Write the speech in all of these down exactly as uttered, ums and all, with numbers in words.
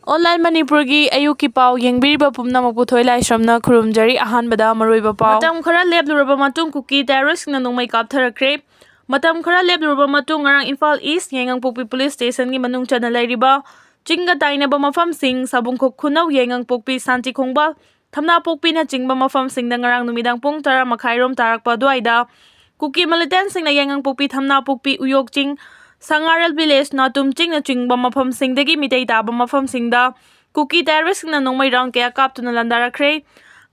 Online ꯃꯅꯤꯄꯨꯔꯒꯤ ꯑꯌꯨꯛꯀꯤ ꯄꯥꯎ ꯌꯦꯡꯕꯤꯔꯤꯕ ꯄꯨꯝꯅꯃꯛꯄꯨ ꯊꯣꯏ ꯂꯥꯏꯁ꯭ꯔꯝꯅ ꯈꯨꯔꯨꯝꯖꯔꯤ꯫ ꯑꯍꯥꯟꯕꯗ ꯃꯔꯨꯑꯣꯏꯕ ꯄꯥꯎ꯫ ꯃꯇꯝ ꯈꯔ ꯂꯦꯞꯂꯨꯔꯕ ꯃꯇꯨꯡ ꯀꯨꯀꯤ ꯇꯦꯔꯣꯔꯤꯁꯁꯤꯡꯅ ꯅꯣꯡꯃꯩ ꯀꯥꯞꯊꯔꯛꯈ꯭ꯔꯦ꯫ ꯃꯇꯝ ꯈꯔ ꯂꯦꯞꯂꯨꯔꯕ ꯃꯇꯨꯡ ꯉꯔꯥꯡ ꯏꯝꯐꯥꯜ ꯏꯁ ꯌꯥꯏꯉꯪꯄꯣꯛꯄꯤ ꯄꯨꯂꯤꯁ ꯁ꯭ꯇꯦꯁꯟꯒꯤ ꯃꯅꯨꯡ ꯆꯟꯅ ꯂꯩꯔꯤꯕ ꯆꯤꯡꯒ ꯇꯥꯏꯅꯕ ꯃꯐꯝꯁꯤꯡ ꯁꯥꯕꯨꯡꯈꯣꯛ ꯈꯨꯅꯧ, ꯌꯥꯏꯉꯪꯄꯣꯛꯄꯤ, ꯁꯥꯟꯇꯤ ꯈꯣꯡꯕꯥꯜ, ꯊꯝꯅꯥꯄꯣꯛꯄꯤꯅꯆꯤꯡꯕ ꯃꯐꯝꯁꯤꯡꯗ ꯉꯔꯥꯡ ꯅꯨꯃꯤꯗꯥꯡ ꯄꯨꯡ ꯇꯔꯥ ꯃꯈꯥꯏꯔꯣꯝ ꯇꯥꯔꯛꯄ ꯑꯗꯨꯋꯥꯏꯗ ꯀꯨꯀꯤ ꯃꯤꯂꯤꯇꯦꯟꯁꯤꯡꯅ ꯌꯥꯏꯉꯪꯄꯣꯛꯄꯤ, ꯊꯝꯅꯥꯄꯣꯛꯄꯤ, ꯎꯌꯣꯛ ꯆꯤꯡ, ꯁꯉꯥꯔꯦꯜ ꯚꯤꯂꯦꯖ, ꯅꯥꯇꯨꯝ ꯆꯤꯡꯅꯆꯤꯡꯕ ꯃꯐꯝꯁꯤꯡꯗꯒꯤ ꯃꯤꯇꯩ ꯇꯥꯕ ꯃꯐꯝꯁꯤꯡꯗ ꯀꯨꯀꯤ ꯇꯦꯔꯣꯔꯤꯁꯁꯤꯡꯅ ꯅꯣꯡꯃꯩ ꯔꯥꯎꯟ ꯀꯌꯥ ꯀꯥꯞꯇꯨꯅ ꯂꯥꯟꯗꯥꯔꯛꯈ꯭ꯔꯦ꯫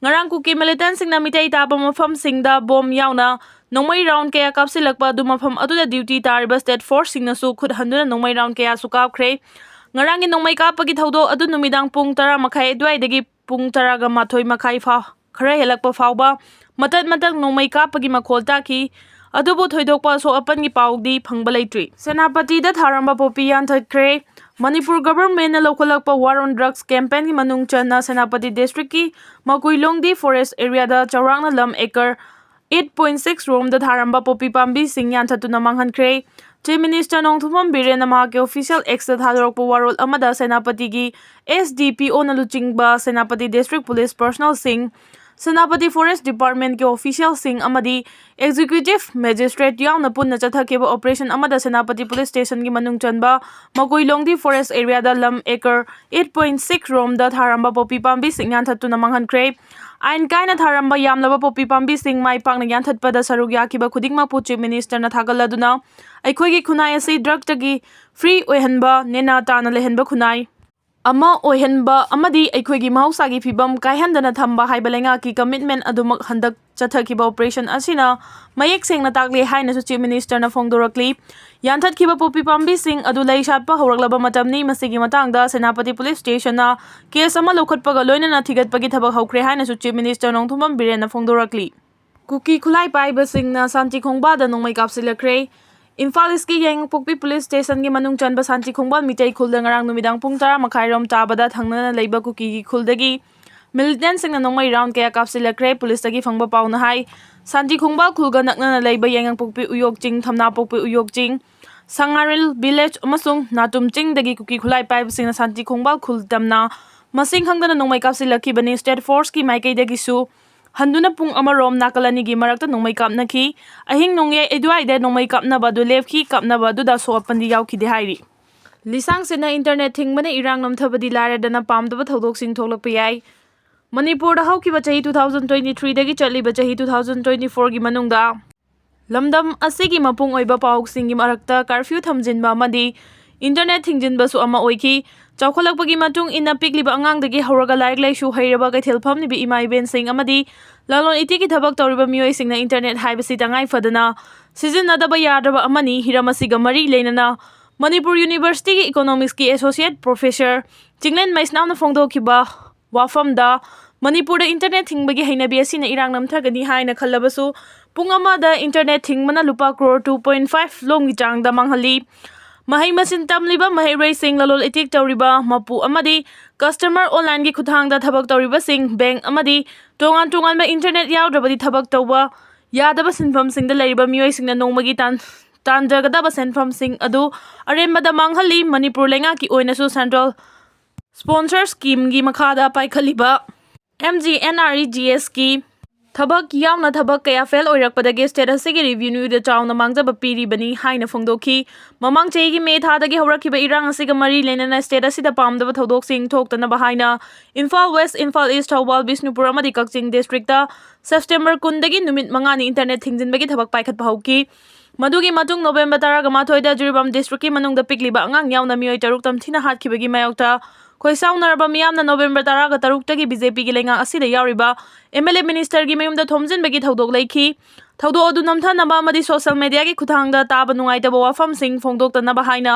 ꯉꯔꯥꯡ ꯀꯨꯀꯤ ꯃꯤꯂꯤꯇꯦꯟꯁꯤꯡꯅ ꯃꯤꯇꯩ ꯇꯥꯕ ꯃꯐꯝꯁꯤꯡꯗ ꯕꯣꯝ ꯌꯥꯎꯅ ꯅꯣꯡꯃꯩ ꯔꯥꯎꯟ ꯀꯌꯥ ꯀꯥꯞꯁꯤꯜꯂꯛꯄ ꯑꯗꯨ ꯃꯐꯝ ꯑꯗꯨꯗ ꯗ꯭ꯌꯨꯇꯤ ꯇꯥꯔꯤꯕ ꯁ꯭ꯇꯦꯠ ꯐꯣꯔꯁꯁꯤꯡꯅꯁꯨ ꯈꯨꯠ ꯍꯟꯗꯨꯅ ꯅꯣꯡꯃꯩ ꯔꯥꯎꯟ ꯀꯌꯥꯁꯨ ꯀꯥꯞꯈ꯭ꯔꯦ꯫ ꯉꯔꯥꯡꯒꯤ ꯅꯣꯡꯃꯩ ꯀꯥꯞꯄꯒꯤ ꯊꯧꯗꯣꯛ ꯑꯗꯨ ꯅꯨꯃꯤꯗꯥꯡ ꯄꯨꯡ ꯇꯔꯥ ꯃꯈꯥꯏ ꯑꯗꯨꯋꯥꯏꯗꯒꯤ ꯄꯨꯡ ꯇꯔꯥꯒ ꯃꯥꯊꯣꯏ ꯃꯈꯥꯏ ꯐꯥꯎ ꯈꯔ ꯍꯦꯜꯂꯛꯄ ꯐꯥꯎꯕ ꯃꯇꯠ ꯃꯇꯠ ꯅꯣꯡꯃꯩ ꯀꯥꯞꯄꯒꯤ ꯃꯈꯣꯜ ꯇꯥꯈꯤ꯫ ꯑꯗꯨꯕꯨ ꯊꯣꯏꯗꯣꯛꯄ ꯑꯁꯣꯛ ꯑꯄꯟꯒꯤ ꯄꯥꯎꯗꯤ ꯐꯪꯕ ꯂꯩꯇ꯭ꯔꯤ꯫ ꯁꯦꯅꯥꯄꯇꯤꯗ ꯊꯥꯔꯝꯕ ꯄꯣꯄꯤ ꯌꯥꯟꯊꯠꯈ꯭ꯔꯦ꯫ ꯃꯅꯤꯄꯨꯔ ꯒꯚꯔꯟꯃꯦꯟꯠꯅ ꯂꯧꯈꯠꯂꯛꯄ War on Drugs campaignꯒꯤ ꯃꯅꯨꯡ ꯆꯟꯅ ꯁꯦꯅꯥꯄꯇꯤ ꯗꯤꯁꯇ꯭ꯔꯤꯛꯀꯤ ꯃꯀꯨꯏꯂꯣꯡꯗꯤ ꯐꯣꯔꯦꯁ꯭ꯠ ꯑꯦꯔꯤꯌꯥꯗ ꯆꯥꯎꯔꯥꯛꯅ ꯂꯝ ꯑꯦꯀꯔ eight point six ꯔꯣꯝꯗ ꯊꯥꯔꯝꯕ ꯄꯣꯄꯤ ꯄꯥꯝꯕꯤꯁꯤꯡ ꯌꯥꯟꯊꯠꯇꯨꯅ ꯃꯥꯡꯍꯟꯈ꯭ꯔꯦ꯫ ꯆꯤꯐ ꯃꯤꯅꯤꯁꯇꯔ ꯅꯣꯡꯊꯣꯝꯕꯝ ꯕꯤꯔꯦꯟꯅ ꯃꯍꯥꯛꯀꯤ ꯑꯣꯐꯤꯁꯤꯌꯦꯜ Xꯇ ꯊꯥꯗꯣꯔꯛꯄ ꯋꯥꯔꯣꯜ ꯑꯃꯗ ꯁꯦꯅꯥꯄꯇꯤꯒꯤ SDPOꯅ ꯂꯨꯆꯤꯡꯕ ꯁꯦꯅꯥꯄꯇꯤ ꯗꯤꯁꯇ꯭ꯔꯤꯛ ꯄꯨꯂꯤꯁ ꯄꯔꯁꯣꯅꯦꯜꯁꯤꯡ, ꯁꯦꯅꯥꯄꯇꯤ ꯐꯣꯔꯦꯁ꯭ꯠ ꯗꯤꯄꯥꯔꯠꯃꯦꯟꯠꯀꯤ ꯑꯣꯐꯤꯁꯤꯌꯦꯜꯁꯤꯡ ꯑꯃꯗꯤ ꯑꯦꯛꯖꯤꯀ꯭ꯌꯨꯇꯤꯚ ꯃꯦꯖꯤꯁꯇ꯭ꯔꯦꯠ ꯌꯥꯎꯅ ꯄꯨꯟꯅ ꯆꯠꯊꯈꯤꯕ ꯑꯣꯄꯔꯦꯁꯟ ꯑꯃꯗ ꯁꯦꯅꯥꯄꯇꯤ ꯄꯨꯂꯤꯁ ꯁ꯭ꯇꯦꯁꯟꯒꯤ ꯃꯅꯨꯡ ꯆꯟꯕ ꯃꯀꯨꯏꯂꯣꯡꯗꯤ ꯐꯣꯔꯦꯁ꯭ꯠ ꯑꯦꯔꯤꯌꯥꯗ ꯂꯝ ꯑꯦꯀꯔ eight point six ꯔꯣꯝꯗ ꯊꯥꯔꯝꯕ ꯄꯣꯄꯤ ꯄꯥꯝꯕꯤꯁꯤꯡ ꯌꯥꯟꯊꯠꯇꯨꯅ ꯃꯥꯡꯍꯟꯈ꯭ꯔꯦ꯫ ꯑꯥꯏꯟ ꯀꯥꯏꯅ ꯊꯥꯔꯝꯕ ꯌꯥꯝꯂꯕ ꯄꯣꯄꯤ ꯄꯥꯝꯕꯤꯁꯤꯡ ꯃꯥꯏ ꯄꯥꯛꯅ ꯌꯥꯟꯊꯠꯄꯗ ꯁꯔꯨꯛ ꯌꯥꯈꯤꯕ ꯈꯨꯗꯤꯡꯃꯛꯄꯨ ꯆꯤꯐ ꯃꯤꯅꯤꯁꯇꯔꯅ ꯊꯥꯒꯠꯂꯗꯨꯅ ꯑꯩꯈꯣꯏꯒꯤ ꯈꯨꯟꯅꯥꯏ ꯑꯁꯤ ꯗ꯭ꯔꯒꯇꯒꯤ ꯐ꯭ꯔꯤ ꯑꯣꯏꯍꯟꯕ, ꯅꯦꯅꯥ ꯇꯥꯅ ꯂꯩꯍꯟꯕ ꯈꯨꯟꯅꯥꯏ ꯑꯃ ꯑꯣꯏꯍꯟꯕ ꯑꯃꯗꯤ ꯑꯩꯈꯣꯏꯒꯤ ꯃꯍꯧꯁꯥꯒꯤ ꯐꯤꯕꯝ ꯀꯥꯏꯍꯟꯗꯅ ꯊꯝꯕ ꯍꯥꯏꯕ ꯂꯩꯉꯥꯛꯀꯤ ꯀꯃꯤꯠꯃꯦꯟꯠ ꯑꯗꯨꯃꯛ ꯍꯟꯗꯛ ꯆꯠꯊꯈꯤꯕ ꯑꯣꯄꯔꯦꯁꯟ ꯑꯁꯤꯅ ꯃꯌꯦꯛ ꯁꯦꯡꯅ ꯇꯥꯛꯂꯦ ꯍꯥꯏꯅꯁꯨ ꯆꯤꯐ ꯃꯤꯅꯤꯁꯇꯔꯅ ꯐꯣꯡꯗꯣꯔꯛꯂꯤ꯫ ꯌꯥꯟꯊꯠꯈꯤꯕ ꯄꯣꯄꯤ ꯄꯥꯝꯕꯤꯁꯤꯡ ꯑꯗꯨ ꯂꯩ ꯁꯥꯠꯄ ꯍꯧꯔꯛꯂꯕ ꯃꯇꯝꯅꯤ꯫ ꯃꯁꯤꯒꯤ ꯃꯇꯥꯡꯗ ꯁꯦꯅꯥꯄꯇꯤ ꯄꯨꯂꯤꯁ ꯁ꯭ꯇꯦꯁꯟꯅ ꯀꯦꯁ ꯑꯃ ꯂꯧꯈꯠꯄꯒ ꯂꯣꯏꯅꯅ ꯊꯤꯒꯠꯄꯒꯤ ꯊꯕꯛ ꯍꯧꯈ꯭ꯔꯦ ꯍꯥꯏꯅꯁꯨ ꯆꯤꯐ ꯃꯤꯅꯤꯁꯇꯔ ꯅꯣꯡꯊꯣꯝꯕꯝ ꯕꯤꯔꯦꯟꯅ ꯐꯣꯡꯗꯣꯔꯛꯂꯤ꯫ ꯀꯨꯀꯤ ꯈꯨꯠꯂꯥꯏ ꯄꯥꯏꯕꯁꯤꯡꯅ ꯁꯥꯟꯇꯤ ꯈꯣꯡꯕꯥꯜꯗ ꯅꯣꯡꯃꯩ ꯀꯥꯞꯁꯤꯜꯂꯛꯈ꯭ꯔꯦ꯫ ꯏꯝꯐꯥꯜ ꯏꯁꯀꯤ ꯌꯥꯏꯉꯪꯄꯣꯛꯄꯤ ꯄꯨꯂꯤꯁ ꯁ꯭ꯇꯦꯁꯟꯒꯤ ꯃꯅꯨꯡ ꯆꯟꯕ ꯁꯥꯟꯇꯤ ꯈꯣꯡꯕꯥꯜ ꯃꯤꯇꯩ ꯈꯨꯜꯗ ꯉꯔꯥꯡ ꯅꯨꯃꯤꯗꯥꯡ ꯄꯨꯡ ꯇꯔꯥ ꯃꯈꯥꯏꯔꯣꯝ ꯇꯥꯕꯗ ꯊꯪꯅꯅ ꯂꯩꯕ ꯀꯨꯀꯤꯒꯤ ꯈꯨꯜꯗꯒꯤ ꯃꯤꯂꯤꯇꯦꯟꯠꯁꯤꯡꯅ ꯅꯣꯡꯃꯩ ꯔꯥꯎꯟ ꯀꯌꯥ ꯀꯥꯞꯁꯤꯜꯂꯛꯈ꯭ꯔꯦ꯫ ꯄꯨꯂꯤꯁꯇꯒꯤ ꯐꯪꯕ ꯄꯥꯎꯅ ꯍꯥꯏ, ꯁꯥꯟꯇꯤ ꯈꯣꯡꯕꯥꯜ ꯈꯨꯜꯒ ꯅꯛꯅꯅ ꯂꯩꯕ ꯌꯥꯏꯉꯪꯄꯣꯛꯄꯤ ꯎꯌꯣꯛ ꯆꯤꯡ, ꯊꯝꯅꯥꯄꯣꯛꯄꯤ ꯎꯌꯣꯛ ꯆꯤꯡ, ꯁꯉꯥꯔꯤꯜ ꯚꯤꯂꯦꯖ ꯑꯃꯁꯨꯡ ꯅꯥꯇꯨꯝ ꯆꯤꯡꯗꯒꯤ ꯀꯨꯀꯤ ꯈꯨꯠꯂꯥꯏ ꯄꯥꯏꯕꯁꯤꯡꯅ ꯁꯥꯟꯇꯤ ꯈꯣꯡꯕꯥꯜ ꯈꯨꯜ ꯇꯝꯅ ꯃꯁꯤꯡ ꯈꯪꯗꯅ ꯅꯣꯡꯃꯩ ꯀꯥꯞꯁꯤꯜꯂꯛꯈꯤꯕꯅꯤ꯫ ꯁ꯭ꯇꯦꯠ ꯐꯣꯔꯁꯀꯤ ꯃꯥꯏꯀꯩꯗꯒꯤꯁꯨ ꯍꯟꯗꯨꯅ ꯄꯨꯡ ꯑꯃꯔꯣꯝ ꯅꯥꯀꯜ ꯑꯅꯤꯒꯤ ꯃꯔꯛꯇ ꯅꯣꯡꯃꯩ ꯀꯥꯞꯅꯈꯤ꯫ ꯑꯍꯤꯡ ꯅꯣꯡꯌꯥꯏ ꯑꯗꯨꯋꯥꯏꯗ ꯅꯣꯡꯃꯩ ꯀꯥꯞꯅꯕ ꯑꯗꯨ ꯂꯦꯞꯈꯤ꯫ ꯀꯥꯞꯅꯕ ꯑꯗꯨꯗ ꯑꯁꯣꯛ ꯑꯄꯟꯗꯤ ꯌꯥꯎꯈꯤꯗꯦ ꯍꯥꯏꯔꯤ꯫ ꯂꯤꯁꯥꯡ ꯁꯤꯠꯅ ꯏꯟꯇꯔꯅꯦꯠ ꯊꯤꯡꯕꯅ ꯏꯔꯥꯡ ꯅꯝꯊꯕꯗꯤ ꯂꯥꯏꯔꯗꯅ ꯄꯥꯝꯗꯕ ꯊꯧꯗꯣꯛꯁꯤꯡ ꯊꯣꯛꯂꯛꯄ ꯌꯥꯏ꯫ ꯃꯅꯤꯄꯨꯔꯗ ꯍꯧꯈꯤꯕ ꯆꯍꯤ two thousand twenty three ꯗꯒꯤ ꯆꯠꯂꯤꯕ ꯆꯍꯤ two thousand twenty four ꯒꯤ ꯃꯅꯨꯡꯗ ꯂꯝꯗꯝ ꯑꯁꯤꯒꯤ ꯃꯄꯨꯡ ꯑꯣꯏꯕ ꯄꯥꯎꯁꯤꯡꯒꯤ ꯃꯔꯛꯇ ꯀꯔꯐ꯭ꯌꯨ ꯊꯝꯖꯤꯟꯕ ꯑꯃꯗꯤ ꯏꯟꯇꯔꯅꯦꯠ ꯊꯤꯡꯖꯤꯟꯕꯁꯨ ꯑꯃ ꯑꯣꯏꯈꯤ꯫ ꯆꯥꯎꯈꯠꯂꯛꯄꯒꯤ ꯃꯇꯨꯡ ꯏꯟꯅ ꯄꯤꯛꯂꯤꯕ ꯑꯉꯥꯡꯗꯒꯤ ꯍꯧꯔꯒ ꯂꯥꯏꯔꯤꯛ ꯂꯥꯏꯁꯨ ꯍꯩꯔꯕ ꯀꯩꯊꯦꯜ ꯐꯝꯂꯤꯕ ꯏꯃꯥ ꯏꯕꯦꯟꯁꯤꯡ ꯑꯃꯗꯤ ꯂꯂꯣꯟ ꯏꯇꯤꯛꯀꯤ ꯊꯕꯛ ꯇꯧꯔꯤꯕ ꯃꯤꯑꯣꯏꯁꯤꯡꯅ ꯏꯟꯇꯔꯅꯦꯠ ꯍꯥꯏꯕꯁꯤ ꯇꯉꯥꯏ ꯐꯗꯅ ꯁꯤꯖꯤꯟꯅꯗꯕ ꯌꯥꯗ꯭ꯔꯕ ꯑꯃꯅꯤ꯫ ꯍꯤꯔꯝ ꯑꯁꯤꯒ ꯃꯔꯤ ꯂꯩꯅꯅ ꯃꯅꯤꯄꯨꯔ ꯌꯨꯅꯤꯚꯔꯁꯤꯇꯤꯒꯤ ꯏꯀꯣꯅꯣꯃꯤꯛꯁꯀꯤ ꯑꯦꯁꯣꯁꯤꯌꯦꯠ ꯄ꯭ꯔꯣꯐꯦꯁꯔ ꯆꯤꯡꯂꯦꯟ ꯃꯩꯁꯅꯥꯝꯅ ꯐꯣꯡꯗꯣꯛꯈꯤꯕ ꯋꯥꯐꯝꯗ ꯃꯅꯤꯄꯨꯔꯗ ꯏꯟꯇꯔꯅꯦꯠ ꯊꯤꯡꯕꯒꯤ ꯍꯩꯅꯕꯤ ꯑꯁꯤꯅ ꯏꯔꯥꯡ ꯅꯝꯊꯒꯅꯤ ꯍꯥꯏꯅ ꯈꯜꯂꯕꯁꯨ ꯄꯨꯡ ꯑꯃꯗ ꯏꯟꯇꯔꯅꯦꯠ ꯊꯤꯡꯕꯅ ꯂꯨꯄꯥ ꯀ꯭ꯔꯣꯔ two point five ꯂꯣꯝꯒꯤ ꯆꯥꯡꯗ ꯃꯥꯡꯍꯜꯂꯤ꯫ ꯃꯍꯩ ꯃꯁꯤꯡ ꯇꯝꯂꯤꯕ ꯃꯍꯩꯔꯣꯏꯁꯤꯡ, ꯂꯂꯣꯟ ꯏꯇꯤꯛ ꯇꯧꯔꯤꯕ ꯃꯄꯨ ꯑꯃꯗꯤ ꯀꯁꯇꯃꯔ ꯑꯣꯟꯂꯥꯏꯟꯒꯤ ꯈꯨꯠꯊꯥꯡꯗ ꯊꯕꯛ ꯇꯧꯔꯤꯕꯁꯤꯡ, ꯕꯦꯡꯛ ꯑꯃꯗꯤ ꯇꯣꯉꯥꯟ ꯇꯣꯉꯥꯟꯕ ꯏꯟꯇꯔꯅꯦꯠ ꯌꯥꯎꯗ꯭ꯔꯕꯗꯤ ꯊꯕꯛ ꯇꯧꯕ ꯌꯥꯗꯕ ꯁꯤꯟꯐꯝꯁꯤꯡꯗ ꯂꯩꯔꯤꯕ ꯃꯤꯑꯣꯏꯁꯤꯡꯅ ꯅꯣꯡꯃꯒꯤ ꯇꯥꯟ-, ꯇꯥꯟꯖꯒꯗꯕ ꯁꯦꯟꯐꯝꯁꯤꯡ ꯑꯗꯨ ꯑꯔꯦꯝꯕꯗ ꯃꯥꯡꯍꯜꯂꯤ꯫ ꯃꯅꯤꯄꯨꯔ ꯂꯩꯉꯥꯛꯀꯤ ꯑꯣꯏꯅꯁꯨ ꯁꯦꯟꯇ꯭ꯔꯦꯜ ꯁ꯭ꯄꯣꯟꯁꯔ ꯁ꯭ꯀꯤꯝꯒꯤ ꯃꯈꯥꯗ ꯄꯥꯏꯈꯠꯂꯤꯕ M G N R E G Sꯀꯤ ꯊꯕꯛ ꯌꯥꯎꯅ ꯊꯕꯛ ꯀꯌꯥ ꯐꯦꯜ ꯑꯣꯏꯔꯛꯄꯗꯒꯤ ꯁ꯭ꯇꯦꯠ ꯑꯁꯤꯒꯤ ꯔꯦꯚꯤꯅ꯭ꯌꯨꯗ ꯆꯥꯎꯅ ꯃꯥꯡꯖꯕ ꯄꯤꯔꯤꯕꯅꯤ ꯍꯥꯏꯅ ꯐꯣꯡꯗꯣꯛꯈꯤ꯫ ꯃꯃꯥꯡ ꯆꯍꯤꯒꯤ ꯃꯦ ꯊꯥꯗꯒꯤ ꯍꯧꯔꯛꯈꯤꯕ ꯏꯔꯥꯡ ꯑꯁꯤꯒ ꯃꯔꯤ ꯂꯩꯅꯅ ꯁ꯭ꯇꯦꯠ ꯑꯁꯤꯗ ꯄꯥꯝꯗꯕ ꯊꯧꯗꯣꯛꯁꯤꯡ ꯊꯣꯛꯇꯅꯕ ꯍꯥꯏꯅ ꯏꯝꯐꯥꯜ ꯋꯦꯁ, ꯏꯝꯐꯥꯜ ꯏꯁ, ꯊꯧꯕꯥꯜ, ꯕꯤꯁꯅꯨꯄꯨꯔ ꯑꯃꯗꯤ ꯀꯛꯆꯤꯡ ꯗꯤꯁꯇ꯭ꯔꯤꯛꯇ ꯁꯦꯞꯇꯦꯝꯕꯔ ꯀꯨꯟꯗꯒꯤ ꯅꯨꯃꯤꯠ ꯃꯉꯥꯅꯤ ꯏꯟꯇꯔꯅꯦꯠ ꯊꯤꯡꯖꯤꯟꯕꯒꯤ ꯊꯕꯛ ꯄꯥꯏꯈꯠꯄ ꯍꯧꯈꯤ꯫ ꯃꯗꯨꯒꯤ ꯃꯇꯨꯡ ꯅꯣꯕꯦꯝꯕꯔ ꯇꯔꯥꯒ ꯃꯥꯊꯣꯏꯗ ꯖꯤꯔꯤꯕꯥꯝ ꯗꯤꯁꯇ꯭ꯔꯤꯛꯀꯤ ꯃꯅꯨꯡꯗ ꯄꯤꯛꯂꯤꯕ ꯑꯉꯥꯡ ꯌꯥꯎꯅ ꯃꯤꯑꯣꯏ ꯇꯔꯨꯛ ꯇꯝꯊꯤꯅ ꯍꯥꯠꯈꯤꯕꯒꯤ ꯃꯥꯌꯣꯛꯇ ꯈꯣꯏꯁꯥꯎꯅꯔꯕ ꯃꯤꯌꯥꯝꯅ ꯅꯣꯕꯦꯝꯕꯔ ꯇꯔꯥꯒ ꯇꯔꯨꯛꯇꯒꯤ BJPꯒꯤ ꯂꯩꯉꯥꯛ ꯑꯁꯤꯗ ꯌꯥꯎꯔꯤꯕ MLA ministerꯒꯤ ꯃꯌꯨꯝꯗ ꯊꯣꯝꯖꯤꯟꯕꯒꯤ ꯊꯧꯗꯣꯛ ꯂꯩꯈꯤ꯫ ꯊꯧꯗꯣꯛ ꯑꯗꯨ ꯅꯝꯊꯅꯕ ꯑꯃꯗꯤ social mediaꯒꯤ ꯈꯨꯠꯊꯥꯡꯗ ꯇꯥꯕ ꯅꯨꯡꯉꯥꯏꯇꯕ ꯋꯥꯐꯝꯁꯤꯡ ꯐꯣꯡꯗꯣꯛꯇꯅꯕ ꯍꯥꯏꯅ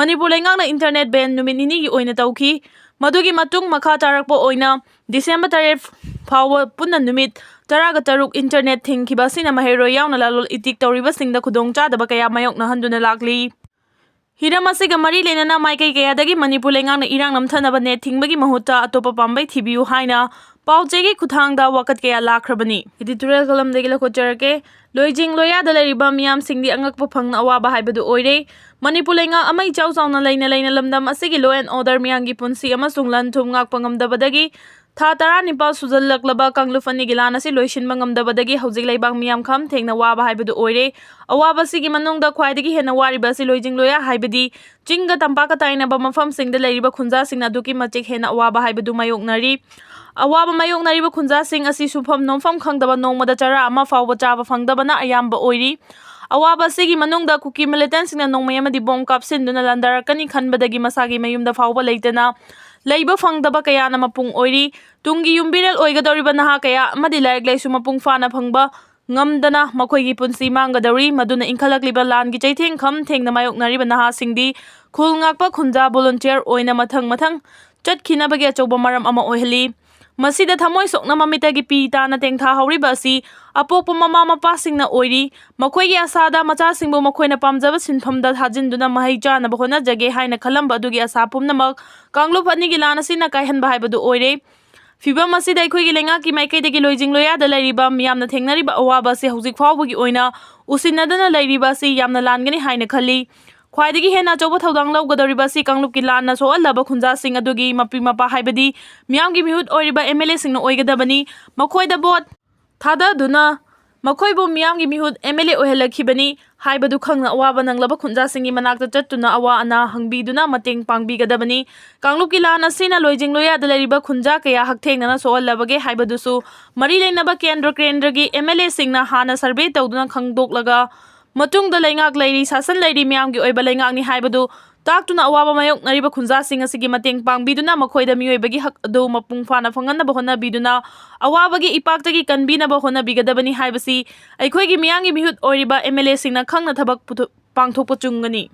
ꯃꯅꯤꯄꯨꯔ ꯂꯩꯉꯥꯛꯅ ꯏꯟꯇꯔꯅꯦꯠ ꯕꯦꯟ ꯅꯨꯃꯤꯠ ꯅꯤꯅꯤꯒꯤ ꯑꯣꯏꯅ ꯇꯧꯈꯤ꯫ ꯃꯗꯨꯒꯤ ꯃꯇꯨꯡ ꯃꯈꯥ ꯇꯥꯔꯛꯄ ꯑꯣꯏꯅ ꯗꯤꯁꯦꯝꯕꯔ ꯇꯔꯦꯠ ꯐꯥꯎꯕ ꯄꯨꯟꯅ ꯅꯨꯃꯤꯠ ꯇꯔꯥꯒ ꯇꯔꯨꯛ ꯏꯟꯇꯔꯅꯦꯠ ꯊꯤꯡꯈꯤꯕ ꯑꯁꯤꯅ ꯃꯍꯩꯔꯣꯏ ꯌꯥꯎꯅ ꯂꯂꯣꯟ ꯏꯇꯤꯛ ꯇꯧꯔꯤꯕꯁꯤꯡꯗ ꯈꯨꯗꯣꯡꯆꯥꯗꯕ ꯀꯌꯥ ꯃꯥꯌꯣꯛꯅꯍꯟꯗꯨꯅ ꯂꯥꯛꯂꯤ꯫ ꯍꯤꯔꯝ ꯑꯁꯤꯒ ꯃꯔꯤ ꯂꯩꯅꯅ ꯃꯥꯏꯀꯩ ꯀꯌꯥꯗꯒꯤ ꯃꯅꯤꯄꯨꯔ ꯂꯩꯉꯥꯛꯅ ꯏꯔꯥꯡ ꯅꯝꯊꯅꯕ ꯅꯦꯠ ꯊꯤꯡꯕꯒꯤ ꯃꯍꯨꯠꯇ ꯑꯇꯣꯞꯄ ꯄꯥꯝꯕꯩ ꯊꯤꯕꯤꯌꯨ ꯍꯥꯏꯅ ꯄꯥꯎꯆꯦꯒꯤ ꯈꯨꯠꯊꯥꯡꯗ ꯋꯥꯀꯠ ꯀꯌꯥ ꯂꯥꯛꯈ꯭ꯔꯕꯅꯤ꯫ Editorial columnꯗꯒꯤ ꯂꯧꯈꯠꯆꯔꯛꯀꯦ꯫ ꯂꯣꯏꯖꯤꯡ ꯂꯣꯌꯥꯗ ꯂꯩꯔꯤꯕ ꯃꯤꯌꯥꯝꯁꯤꯡꯗꯤ ꯑꯉꯛꯄ ꯐꯪꯅ ꯑꯋꯥꯕ ꯍꯥꯏꯕꯗꯨ ꯑꯣꯏꯔꯦ꯫ ꯃꯅꯤꯄꯨꯔ ꯂꯩꯉꯥꯛ ꯑꯃ ꯏꯆꯥꯎ ꯆꯥꯎꯅ ꯂꯩꯅ ꯂꯩꯅ ꯂꯝꯗꯝ ꯑꯁꯤꯒꯤ law and order, ꯃꯤꯌꯥꯝꯒꯤ ꯄꯨꯟꯁꯤ ꯑꯃꯁꯨꯡ ꯂꯟ ꯊꯨꯝ ꯉꯥꯛꯄ ꯉꯝꯗꯕꯗꯒꯤ ꯊꯥ ꯇꯔꯥꯅꯤꯄꯥꯜ ꯁꯨꯖꯜꯂꯛꯂꯕ ꯀꯥꯡꯂꯨꯞ ꯑꯅꯤꯒꯤ ꯂꯥꯟ ꯑꯁꯤ ꯂꯣꯏꯁꯤꯟꯕ ꯉꯝꯗꯕꯗꯒꯤ ꯍꯧꯖꯤꯛ ꯂꯩꯕꯥꯛ ꯃꯤꯌꯥꯝ ꯈꯝ ꯊꯦꯡꯅ ꯋꯥꯕ ꯍꯥꯏꯕꯗꯨ ꯑꯣꯏꯔꯦ꯫ ꯑꯋꯥꯕ ꯑꯁꯤꯒꯤ ꯃꯅꯨꯡꯗ ꯈ꯭ꯋꯥꯏꯗꯒꯤ ꯍꯦꯟꯅ ꯋꯥꯔꯤꯕ ꯑꯁꯤ ꯂꯣꯏꯖꯤꯡ ꯂꯣꯌꯥ ꯍꯥꯏꯕꯗꯤ ꯆꯤꯡꯒ ꯇꯝꯄꯥꯛꯀ ꯇꯥꯏꯅꯕ ꯃꯐꯝꯁꯤꯡꯗ ꯂꯩꯔꯤꯕ ꯈꯨꯟꯖꯥꯁꯤꯡꯅ ꯑꯗꯨꯛꯀꯤ ꯃꯇꯤꯛ ꯍꯦꯟꯅ ꯑꯋꯥꯕ ꯍꯥꯏꯕꯗꯨ ꯃꯥꯌꯣꯛꯅꯔꯤ꯫ ꯑꯋꯥꯕ ꯃꯥꯌꯣꯛꯅꯔꯤꯕ ꯈꯨꯟꯖꯥꯁꯤꯡ ꯑꯁꯤ ꯁꯨꯐꯝ ꯅꯣꯝꯐꯝ ꯈꯪꯗꯕ, ꯅꯣꯡꯃꯗ ꯆꯔꯥ ꯑꯃ ꯐꯥꯎꯕ ꯆꯥꯕ ꯐꯪꯗꯕꯅ ꯑꯌꯥꯝꯕ ꯑꯣꯏꯔꯤ꯫ ꯑꯋꯥꯕ ꯑꯁꯤꯒꯤ ꯃꯅꯨꯡꯗ ꯀꯨꯀꯤ militantꯁꯤꯡꯅ ꯅꯣꯡꯃꯩ ꯑꯃꯗꯤ ꯕꯣꯝ ꯀꯥꯞꯁꯤꯟꯗꯨꯅ ꯂꯥꯟꯗꯥꯔꯛꯀꯅꯤ ꯈꯟꯕꯗꯒꯤ ꯃꯁꯥꯒꯤ ꯃꯌꯨꯝꯗ ꯐꯥꯎꯕ ꯂꯩꯇꯅ ꯂꯩꯕ ꯐꯪꯗꯕ ꯀꯌꯥꯅ ꯃꯄꯨꯡ ꯑꯣꯏꯔꯤ꯫ ꯇꯨꯡꯒꯤ ꯌꯨꯝꯕꯤꯔꯦꯜ ꯑꯣꯏꯒꯗꯧꯔꯤꯕ ꯅꯍꯥ ꯀꯌꯥ ꯑꯃꯗꯤ ꯂꯥꯏꯔꯤꯛ ꯂꯥꯏꯁꯨ ꯃꯄꯨꯡ ꯐꯥꯅ ꯐꯪꯕ ꯉꯝꯗꯅ ꯃꯈꯣꯏꯒꯤ ꯄꯨꯟꯁꯤ ꯃꯥꯡꯒꯗꯧꯔꯤ꯫ ꯃꯗꯨꯅ ꯏꯟꯈꯠꯂꯛꯂꯤꯕ ꯂꯥꯟꯒꯤ ꯆꯩꯊꯦꯡ ꯈꯝ ꯊꯦꯡꯅ ꯃꯥꯌꯣꯛꯅꯔꯤꯕ ꯅꯍꯥꯁꯤꯡꯗꯤ ꯈꯨꯜ ꯉꯥꯛꯄ ꯈꯨꯟꯖꯥ volunteer ꯑꯣꯏꯅ ꯃꯊꯪ ꯃꯊꯪ ꯆꯠꯈꯤꯅꯕꯒꯤ ꯑꯆꯧꯕ ꯃꯔꯝ ꯑꯃ ꯑꯣꯏꯍꯜꯂꯤ꯫ ꯃꯁꯤꯗ ꯊꯃꯣꯏ ꯁꯣꯛꯅ ꯃꯃꯤꯠꯇꯒꯤ ꯄꯤ ꯇꯥꯅ ꯇꯦꯡꯊꯥꯍꯧꯔꯤꯕ ꯑꯁꯤ ꯑꯄꯣꯛꯄ ꯃꯃꯥ ꯃꯄꯥꯁꯤꯡꯅ ꯑꯣꯏꯔꯤ꯫ ꯃꯈꯣꯏꯒꯤ ꯑꯁꯥꯗ ꯃꯆꯥꯁꯤꯡꯕꯨ ꯃꯈꯣꯏꯅ ꯄꯥꯝꯖꯕ ꯁꯤꯟꯐꯝꯗ ꯊꯥꯖꯤꯟꯗꯨꯅ ꯃꯍꯩ ꯆꯥꯅꯕ ꯍꯣꯠꯅꯖꯒꯦ ꯍꯥꯏꯅ ꯈꯜꯂꯝꯕ ꯑꯗꯨꯒꯤ ꯑꯁꯥ ꯄꯨꯝꯅꯃꯛ ꯀꯥꯡꯂꯨꯞ ꯑꯅꯤꯒꯤ ꯂꯥꯟ ꯑꯁꯤꯅ ꯀꯥꯏꯍꯟꯕ ꯍꯥꯏꯕꯗꯨ ꯑꯣꯏꯔꯦ꯫ ꯐꯤꯚꯝ ꯑꯁꯤꯗ ꯑꯩꯈꯣꯏꯒꯤ ꯂꯩꯉꯥꯛꯀꯤ ꯃꯥꯏꯀꯩꯗꯒꯤ ꯂꯣꯏꯖꯤꯡ ꯂꯣꯌꯥꯗ ꯂꯩꯔꯤꯕ ꯃꯤꯌꯥꯝꯅ ꯊꯦꯡꯅꯔꯤꯕ ꯑꯋꯥꯕ ꯑꯁꯤ ꯍꯧꯖꯤꯛ ꯐꯥꯎꯕꯒꯤ ꯑꯣꯏꯅ ꯎꯁꯤꯟꯅꯗꯅ ꯂꯩꯔꯤꯕ ꯑꯁꯤ ꯌꯥꯝꯅ ꯂꯥꯟꯒꯅꯤ ꯍꯥꯏꯅ ꯈꯜꯂꯤ꯫ ꯈ꯭ꯋꯥꯏꯗꯒꯤ ꯍꯦꯟꯅ ꯑꯆꯧꯕ ꯊꯧꯗꯥꯡ ꯂꯧꯒꯗꯧꯔꯤꯕ ꯑꯁꯤ ꯀꯥꯡꯂꯨꯞꯀꯤ ꯂꯥꯟꯅ ꯁꯣꯛꯍꯜꯂꯕ ꯈꯨꯟꯖꯥꯁꯤꯡ ꯑꯗꯨꯒꯤ ꯃꯄꯤ ꯃꯄꯥ, ꯍꯥꯏꯕꯗꯤ ꯃꯤꯌꯥꯝꯒꯤ ꯃꯤꯍꯨꯠ ꯑꯣꯏꯔꯤꯕ MLAꯁꯤꯡꯅ ꯑꯣꯏꯒꯗꯕꯅꯤ꯫ ꯃꯈꯣꯏꯗ ꯚꯣꯠ ꯊꯥꯗꯗꯨꯅ ꯃꯈꯣꯏꯕꯨ ꯃꯤꯌꯥꯝꯒꯤ ꯃꯤꯍꯨꯠ MLA ꯑꯣꯏꯍꯜꯂꯛꯈꯤꯕꯅꯤ ꯍꯥꯏꯕꯗꯨ ꯈꯪꯅ ꯑꯋꯥꯕ ꯅꯪꯂꯕ ꯈꯨꯟꯖꯥꯁꯤꯡꯒꯤ ꯃꯅꯥꯛꯇ ꯆꯠꯇꯨꯅ ꯑꯋꯥ ꯑꯅꯥ ꯍꯪꯕꯤꯗꯨꯅ ꯃꯇꯦꯡ ꯄꯥꯡꯕꯤꯒꯗꯕꯅꯤ꯫ ꯀꯥꯡꯂꯨꯞꯀꯤ ꯂꯥꯟ ꯑꯁꯤꯅ ꯂꯣꯏꯖꯤꯡ ꯂꯣꯌꯥꯗ ꯂꯩꯔꯤꯕ ꯈꯨꯟꯖꯥ ꯀꯌꯥ ꯍꯛꯊꯦꯡꯅꯅ ꯁꯣꯛꯍꯜꯂꯕꯒꯦ ꯍꯥꯏꯕꯗꯨꯁꯨ ꯃꯔꯤ ꯂꯩꯅꯕ ꯀꯦꯟꯗ꯭ꯔ ꯀꯦꯟꯗ꯭ꯔꯒꯤ MLAꯁꯤꯡꯅ ꯍꯥꯟꯅ survey ꯇꯧꯗꯨꯅ ꯈꯪꯗꯣꯛꯂꯒ ꯃꯇꯨꯡꯗ ꯂꯩꯉꯥꯛ ꯂꯩꯔꯤ, ꯁꯥꯁꯟ ꯂꯩꯔꯤ, ꯃꯤꯌꯥꯝꯒꯤ ꯑꯣꯏꯕ ꯂꯩꯉꯥꯛꯅꯤ ꯍꯥꯏꯕꯗꯨ ꯇꯥꯛꯇꯨꯅ ꯑꯋꯥꯕ ꯃꯥꯌꯣꯛꯅꯔꯤꯕ ꯈꯨꯟꯖꯥꯁꯤꯡ ꯑꯁꯤꯒꯤ ꯃꯇꯦꯡ ꯄꯥꯡꯕꯤꯗꯨꯅ ꯃꯈꯣꯏꯗ ꯃꯤꯑꯣꯏꯕꯒꯤ ꯍꯛ ꯑꯗꯨ ꯃꯄꯨꯡ ꯐꯥꯅ ꯐꯪꯍꯟꯅꯕ ꯍꯣꯠꯅꯕꯤꯗꯨꯅ ꯑꯋꯥꯕꯒꯤ ꯏꯄꯥꯛꯇꯒꯤ ꯀꯟꯕꯤꯅꯕ ꯍꯣꯠꯅꯕꯤꯒꯗꯕꯅꯤ ꯍꯥꯏꯕꯁꯤ ꯑꯩꯈꯣꯏꯒꯤ ꯃꯤꯌꯥꯝꯒꯤ ꯃꯤꯍꯨꯠ ꯑꯣꯏꯔꯤꯕ MLAꯁꯤꯡꯅ ꯈꯪꯅ ꯊꯕꯛ ꯄꯨꯊꯣ-, ꯄꯥꯡꯊꯣꯛꯄ ꯆꯨꯝꯒꯅꯤ꯫